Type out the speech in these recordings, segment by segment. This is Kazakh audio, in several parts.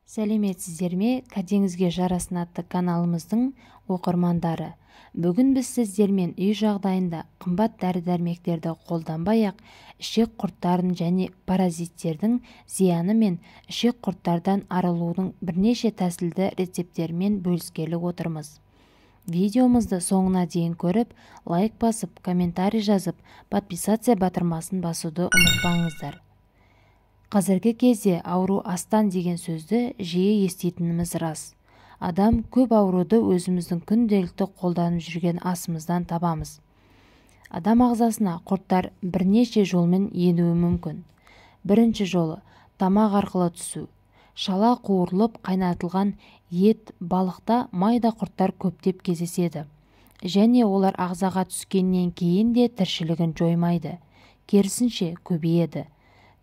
Сәлеметсіздер ме, Кәдеңізге жарасын атты каналымыздың оқырмандары! Бүгін біз сіздермен үй жағдайында қымбат дәрі-дәрмектерді қолданбай-ақ ішек құрттарын және паразиттердің зияны мен ішек құрттардан арылудың бірнеше тәсілді рецепттерімен бөліскелі отырмыз. Видеомызды соңына дейін көріп, лайк басып, комментарий жазып, подписаться батырмасын басуды ұмытпаңыздар. Қазіргі кезде ауру астан деген сөзді жиі еститініміз рас. Адам көп ауруды өзіміздің күнделікті қолданып жүрген асымыздан табамыз. Адам ағзасына құрттар бірнеше жолмен енуі мүмкін. Бірінші жолы тамақ арқылы түсу. Шала қуырылып қайнатылған ет, балықта майда құрттар көптеп кездеседі. Және олар ағзаға түскеннен кейін де тіршілігін жоймайды. Керісінше көбейеді.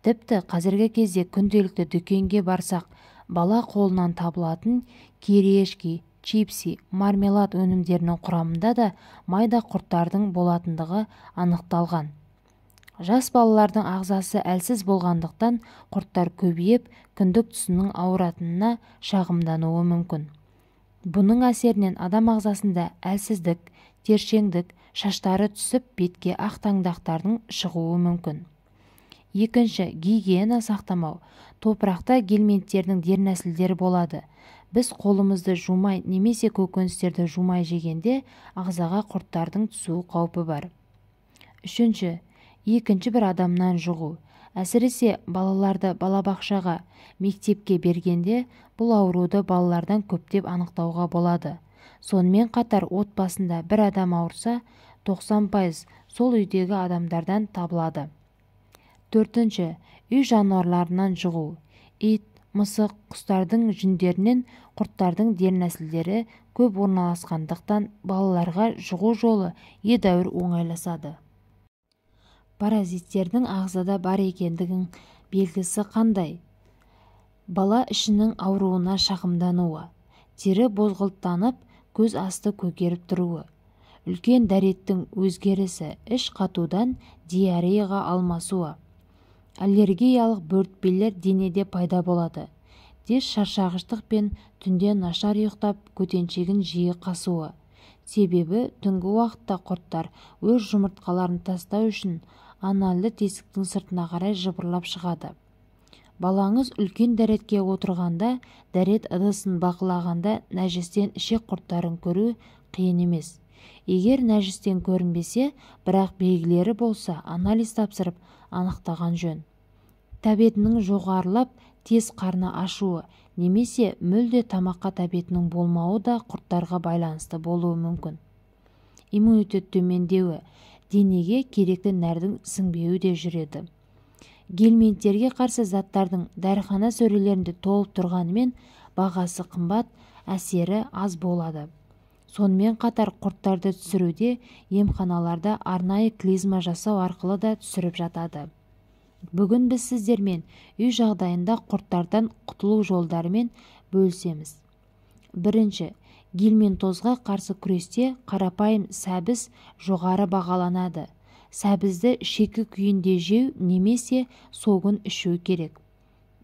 Тіпті қазіргі кезде күнделікті дүкенге барсақ, бала қолынан табылатын кириешки, чипсы, мармелад өнімдерінің құрамында да майда құрттардың болатындығы анықталған. Жас балалардың ағзасы әлсіз болғандықтан құрттар көбейіп, кіндік тұсының ауыратынына шағымдануы мүмкін. Бұның әсерінен адам ағзасында әлсіздік, тершеңдік, шаштары түсіп, бетке ақ таңдақтардың шығуы мүмкін. Екінші, гигиена сақтамау. Топырақта гельминттердің дернәсілдері болады. Біз қолымызды жумай немесе көкөністерді жумай жегенде ағзаға құрттардың түсу қаупі бар. Үшінші, екінші бір адамнан жұғу. Әсіресе балаларды балабақшаға, мектепке бергенде бұл ауруды балалардан көптеп анықтауға болады. Сонымен қатар отбасында бір адам ауырса, 90% сол үйдегі адамдардан табылады. Төртінші, үй жануарларынан жұғу. Ит, мысық, құстардың жүндерінен құрттардың дернәсілдері көп орналасқандықтан балаларға жұғу жолы едәуір оңайласады. Паразиттердің ағзада бар екендігінің белгісі қандай? Бала ішінің ауруына шағымдануы, тері бозғылттанып, көз асты көгеріп тұруы, үлкен дәреттің өзгерісі, іш қатудан диареяға алмасуы. Аллергиялық бөртпелер денеде пайда болады. Тез шаршағыштық пен түнде нашар ұйықтап, көтеншегін жиі қасуы. Себебі түнгі уақытта құрттар өз жұмыртқаларын тастау үшін анальды тесіктің сыртына қарай жыбырлап шығады. Балаңыз үлкен дәретке отырғанда, дәрет ыдысын бақылағанда нәжістен ішек құрттарын көру қиын емес. Егер нәжістен көрінбесе, бірақ белгілері болса, анализ тапсырып, анықтаған жөн. Тәбетінің жоғарылап, тез қарны ашуы немесе мүлде тамаққа тәбетінің болмауы да құрттарға байланысты болуы мүмкін. Иммунитет төмендеуі, денеге керекті нәрдің сіңбеуі де жүреді. Гельминттерге қарсы заттардың дәріхана сөрелерінде толып тұрғанымен бағасы қымбат, әсері аз болады. Сонымен қатар құрттарды түсіруде емханаларда арнайы клизма жасау арқылы да түсіріп жатады. Бүгін біз сіздермен үй жағдайында құрттардан құтылу жолдарымен бөлісеміз. Бірінші, гельминтозға қарсы күресте қарапайым сәбіз жоғары бағаланады. Сәбізді шикі күйінде жеу немесе согын ішу керек.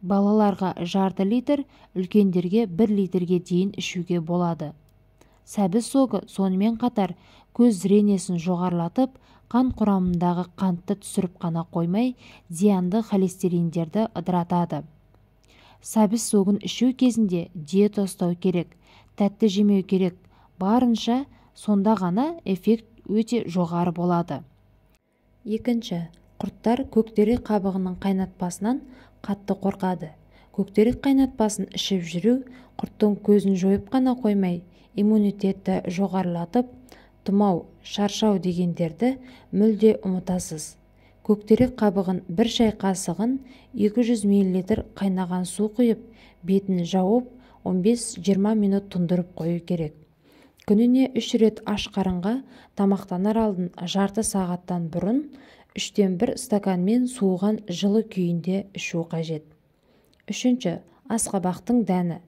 Балаларға жарты литр, үлкендерге 1 литрге дейін ішуге болады. Сәбіз согы сонымен қатар көз зрениесін жоғарылатып, қан құрамындағы қантты түсіріп қана қоймай, зиянды холестериндерді ыдыратады. Сәбіз согын ішу кезінде диета ұстау керек, тәтті жемеу керек, барынша сонда ғана эффект өте жоғары болады. Екінші, құрттар көктерек қабығының қайнатпасынан қатты қорқады. Көктерек қайнатпасын ішіп жүру құрттың көзін жойып қана қоймай, иммунитетті жоғарылатып, тұмау, шаршау дегендерді мүлде ұмытасыз. Көктерек қабығын бір шай қасығын 200 мл қайнаған су құйып, бетін жауып, 15-20 минут тұндырып қою керек. Күніне 3 рет аш қарынға тамақтанар алдын жарты сағаттан бұрын 1/3 стаканмен суыған жылы күйінде ішу қажет. Үшінші, асқабақтың дәні.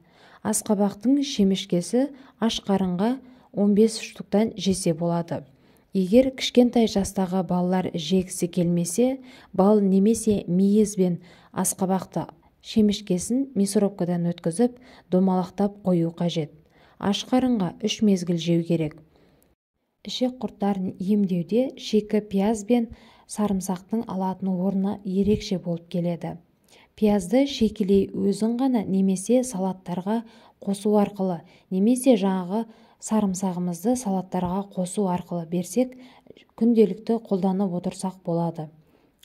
Асқабақтың шемішкесі аш қарынға 15 штуктан жесе болады. Егер кішкентай жастағы балалар жегісі келмесе, бал немесе мейіз бен асқабақты Шемішкесін мясорубкадан өткізіп, домалақтап қою қажет. Аш қарынға 3 мезгіл жеу керек. Ішек құрттарын емдеуде шикі пияз бен сарымсақтың алатын орны ерекше болып келеді. Пиязды шикілей өзін ғана немесе салаттарға қосу арқылы, немесе жаңағы сарымсағымызды салаттарға қосу арқылы берсек, күнделікті қолданып отырсақ болады.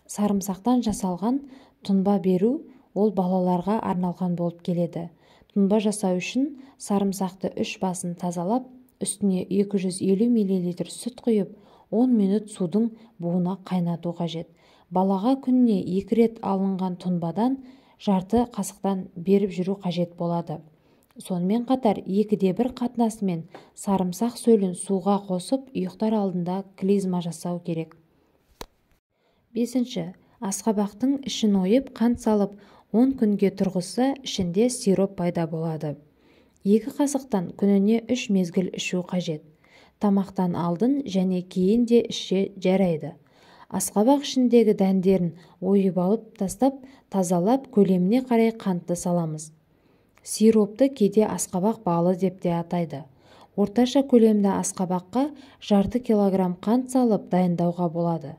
Сарымсақтан жасалған тұнба беру ол балаларға арналған болып келеді. Тұнба жасау үшін сарымсақты 3 басын тазалап, үстіне 250 мл сүт құйып, 10 минут судың буына қайнату қажет. Балаға күніне 2 рет алынған тұнбадан жарты қасықтан беріп жүру қажет болады. Сонымен қатар 2:1 қатынасымен сарымсақ сөлін суға қосып, ұйықтар алдында клизма жасау керек. 5. Асқабақтың ішін ойып, қант салып, 10 күнге тұрғызса, ішінде сироп пайда болады. 2 қасықтан күніне 3 мезгіл ішу қажет. Тамақтан алдын және кейін де ішсе жарайды. Асқабақ ішіндегі дәндерін ойып алып тастап, тазалап, көлеміне қарай қантты саламыз. Сиропты кейде асқабақ балы деп те атайды. Орташа көлемді асқабаққа жарты килограмм қант салып дайындауға болады.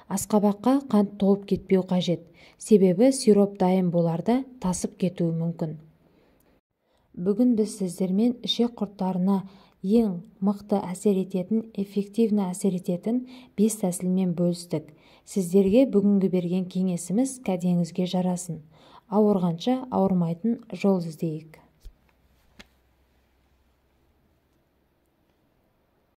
Асқабаққа қант толып кетпеу қажет, себебі сироп дайын боларда тасып кетуі мүмкін. Бүгін біз сіздермен ішек құрттарына ең мықты әсер ететін, эффективні әсер ететін 5 тәсілмен бөлістік. Сіздерге бүгінгі берген кеңесіміз кәдеңізге жарасын. Ауырғанша ауырмайтын жол іздейік.